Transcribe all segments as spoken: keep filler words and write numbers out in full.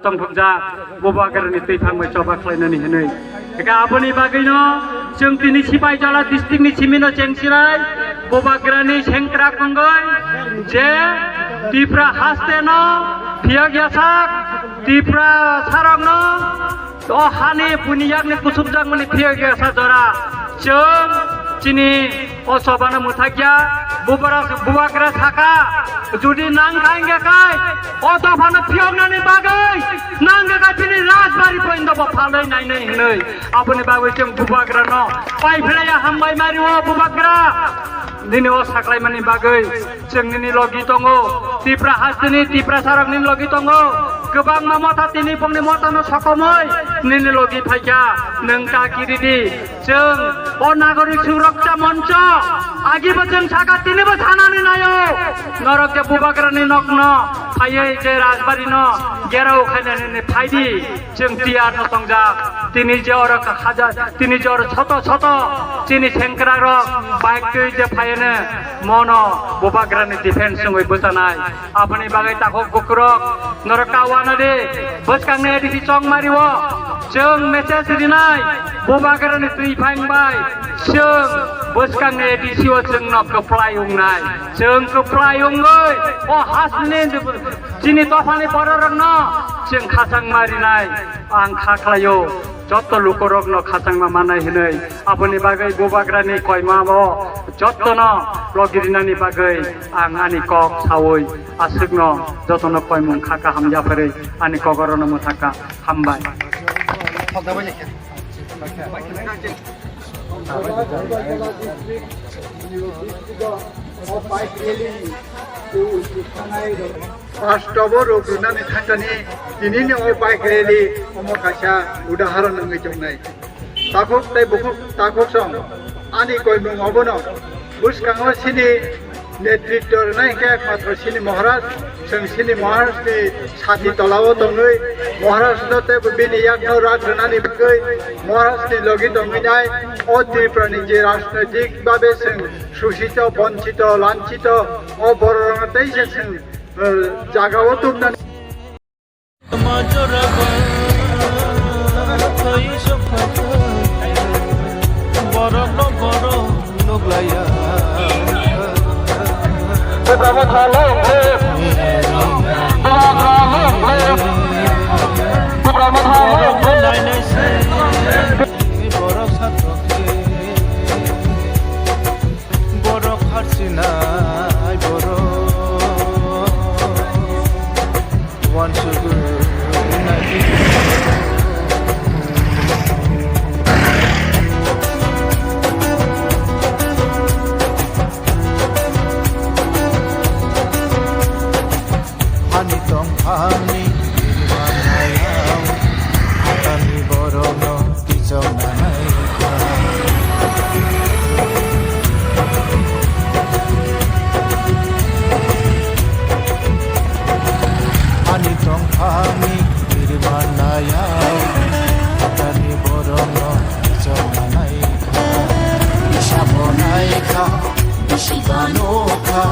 Tongthokjak Bubagrani twi phangbai choba khlainani hinwi. Eka aboni bagwino chwng tini Sipaijala district ni simino chengsinai Bubagrani sengkrak wngwi je Tipra hasteno phiyok yasak, Tipra sarokno o hani buini yakni kusupjakmani phiyok yasa jora chwng chini o chobano mwthakya. Bubara-, Bubagra saka, jodi nang kha hingkha khai, o dophano phiyoknani bagwi nang kha khai bini rajbari poindo bo phalwi nainai hinwi. Aboni bagwi chwng Bubagrano pai phlaiya hambai mari o Bubagra. Nini o saklaimani bagwi chwng nini logi tongo. Tipra hasteni Tiprasarok nini logi tongo. Kwbangma motha tini bongni mothano sokomoi nini logi phaikha. Nwng ta kiridi. Chwng o Nagorik Surakcha Moncho agibo chwng saka tinibo sanani naio. Norok je Bubagrani nokno phaiwi je Rajbari no gerao khainani phaidi. Chwng tiyar no tongjak. Tini je oro hajar, tini je oro soto soto chini sengkrak rok bike twi je phaiene mono Bubagrani defense wngwi bwchanai. Aboni bagwi takhuk bukrok norok ta uanadi bwskangni A D C chongmari o chwng message rinai, Bubagrani twi phang bai chwng bwskangni A D C o chwngno kwplai wngnai. Chwng kwplai wngwi o hasni chini dophani bororokno chwng khachangma rinai ang kha khlaio. Jotto lukurokno khachangma manai hinwi aboni bagwi Bubagrani koima o jottono logi rinani bagwi ang ani kok saui aswkno jotono koimung kha kaham yapharwi ani kok orono mwthakha. Hambai. Pastobo rok rwnani thangkani tinini o bike rally omo kaisa udaharon wngwi tongnai. Takhuk tei bukhuk takhuk song ani koimung obono bwskango sini netritw rwnai hwnkhe ekmatro sini Maharaj, chwng sini Maharajni sati tolao tongwi Maharajno tei bini yakno rak rwnani bagwi Maharajni logi tongwi nai o Tripurani je rajnoitik babe chwng susito, bonchito, lanchito o bororokno tei se chwng, eh, jagao tubnani. Borok no borok nuklaiya. Borok no nainai se borok satok se. Borok harchinai borok. Uansugwi naidi. Hani tongphangni manayang, hathani borokno. Ani tongphangni birmanaya, ani borokno chongmanai kha. Bisa bonai kha, bisi bano kha.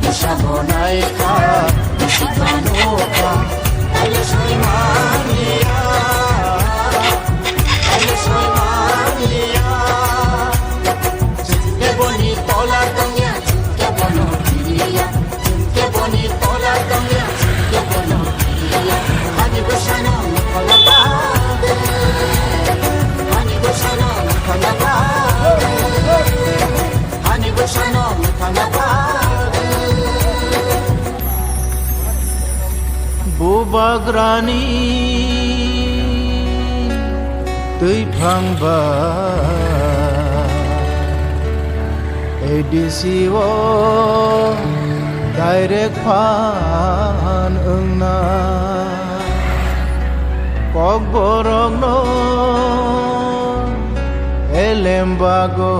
Bisa bonai kha, bisa bano kha, taile soi mania, taile soi mania. Chwngke boni tola tongya, chwngke bono kiriya, chwngke boni tola tongya, chwngke bono kiriya. Ani bwsano mokholna bade, ani bwsano mokholna bade. Ani bwsano mwthangna bagwi. Bubagrani twiphang ba A D C o direct phan wngna. Kokborokno elem bago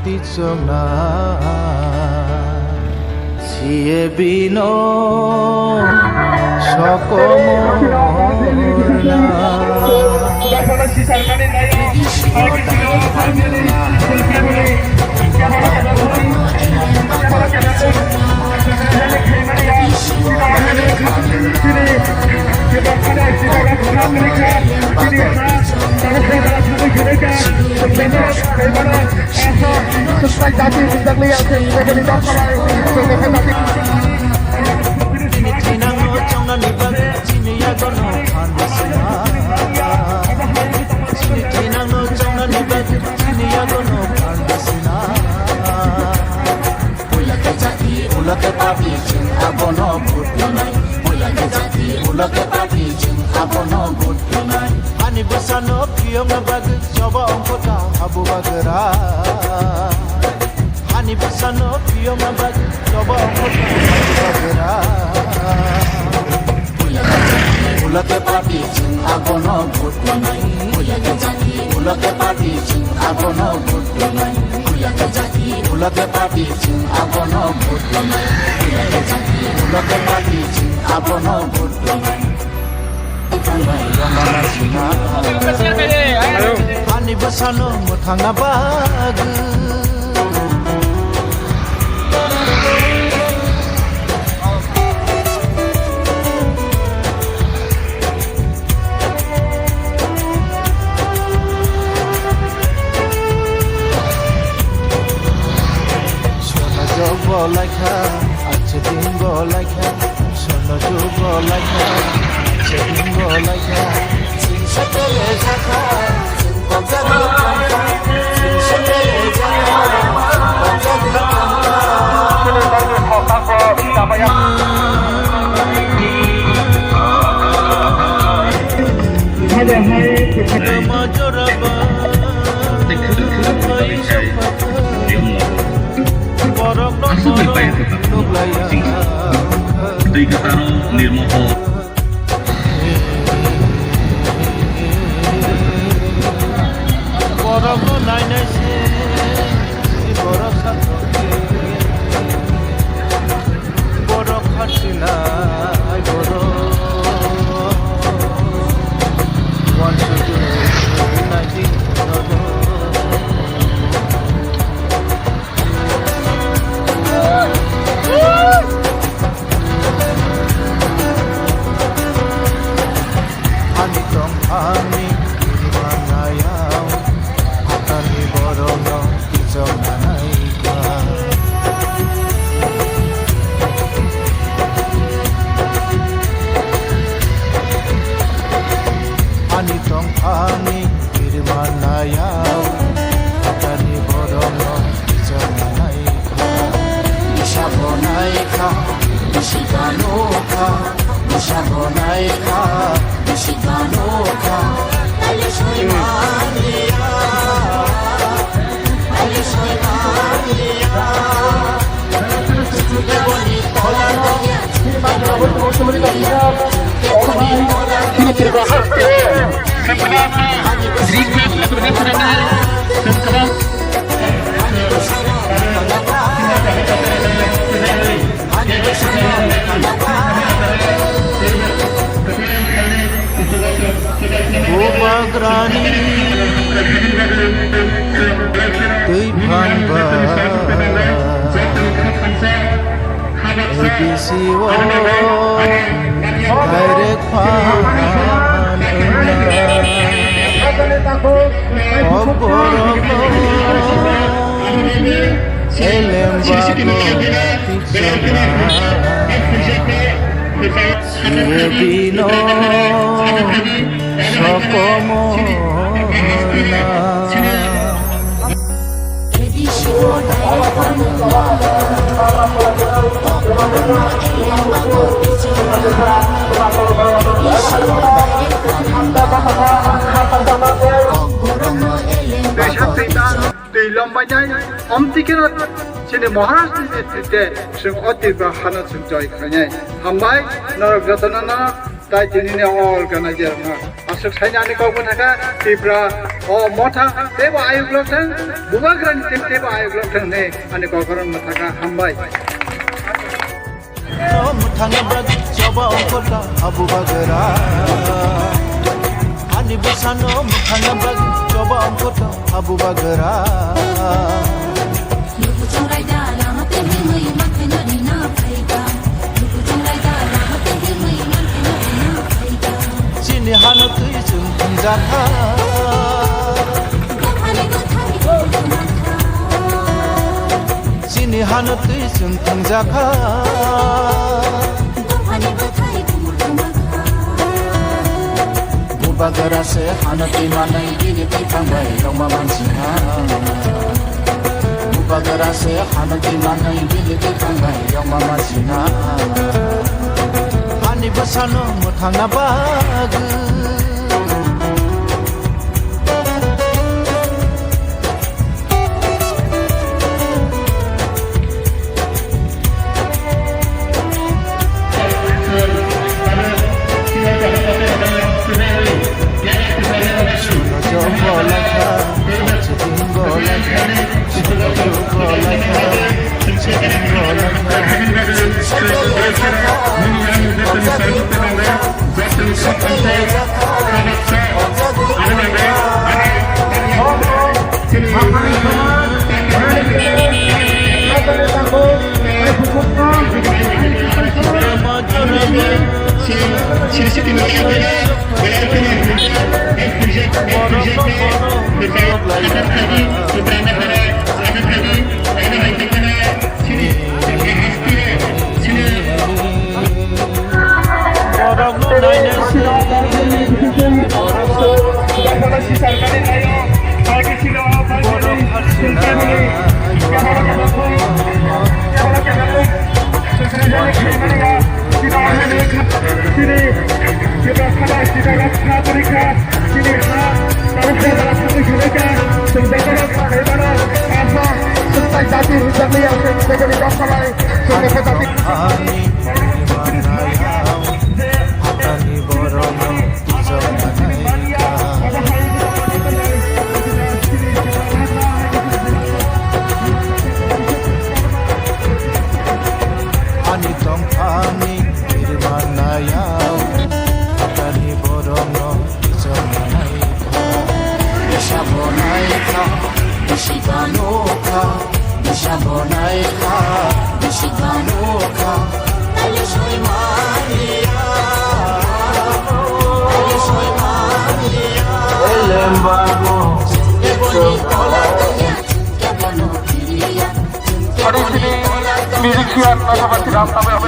tichokna, C A B no sokomorna. Chini thinangno chongnani bagwi chini yagono phan sina. Chini thinangno chongnani bagwi chini yagono phan sina. Puila khe jati, ulo khe party, chwng abono vote rwnai. Puila khe jati, ulo khe party, chwng abono vote rwnai. Ani bwsano phiyokna bagwi choba ongkho ta habu bagra. Ani bwsano phiyokna bagwi choba ongkho ta habu bagra. Puila khe jati, ulo khe party, chwng abono vote rwnai. Puila khe jati, ulo khe party, chwng abono vote rwnai. Puila khe jati, ulo khe party, chwng abono vote rwnai. Puila khe jati, ulo khe party, chwng abono vote rwnai. Ani bwsano mwthangna bagwi. Sona jogo laikha, ache dingo laikha. Sona jogo laikha, ache dingo laikha. Sing satele jakha. Twi kwcharo nirmoho. Borokno nainai se, borok sathok se. Borok khasinai borok. One, two, three, nineteen. Ani tongphangni kirimanayao, hathani borokno kichok nanaikha. Ani tongphangni kirimanayao, hathani borokno kichok nanaikha. Bisa bo naikha, bisi kanukha. Bisa bo naikha, bisi kanukha. Tali soi maliya, tali soi maliya. Eboni tola tola. Bubagrani twi phan ba. A D C o direct phan wngna. O borokno elembago tikjokna. Sibino sokomorna. Twi lombainai, omtikheno chini Maharaj ni netrite chwng o Tripura hano chwng joy khlainai. Hambai norok jotono no, tai tinini o organizer no. Aswk saini ani kok bwthakha Tripura o motha teibo ayuk lok thang, Bubagrani tei teibo ayuk lok thang hinwi ani kok oro bwthakha. Hambai. Mwthangna bagwi choba ongkho ta habu bagra. Ani bwsano mwthangna bagwi choba ongkho ta habu bagra. Lukuchung raida lama te himwi mankhe no rina phaika. Lukuchung raida lama te himwi mankhe no rina phaika. Chin Chini hano twi chwng thwngjakha. Chini hano twi chwng thwngjakha. Bubagra se hano twi manwi bini twi thangbai rwma mansinha. Bubagra se hano twi manwi bini twi thangbai rwma mansinha. Ani bwsano mwthangna bagwi. Borokno naina se. Borok harsina. Ani borok no twijak manai kha. Ani tongthani kirima nayao, ani borok no twijak manai kha. Bisa bo nai kha, bisi ba nukha. Bisa bo nai kha, bisi ba nukha. Tali soi mania, tali soi mania. Elem babu. Ebo ni tola tanya, ebo no kiriya. Ebo ni tola tanya. Musician, nasa pasti dapat apa yang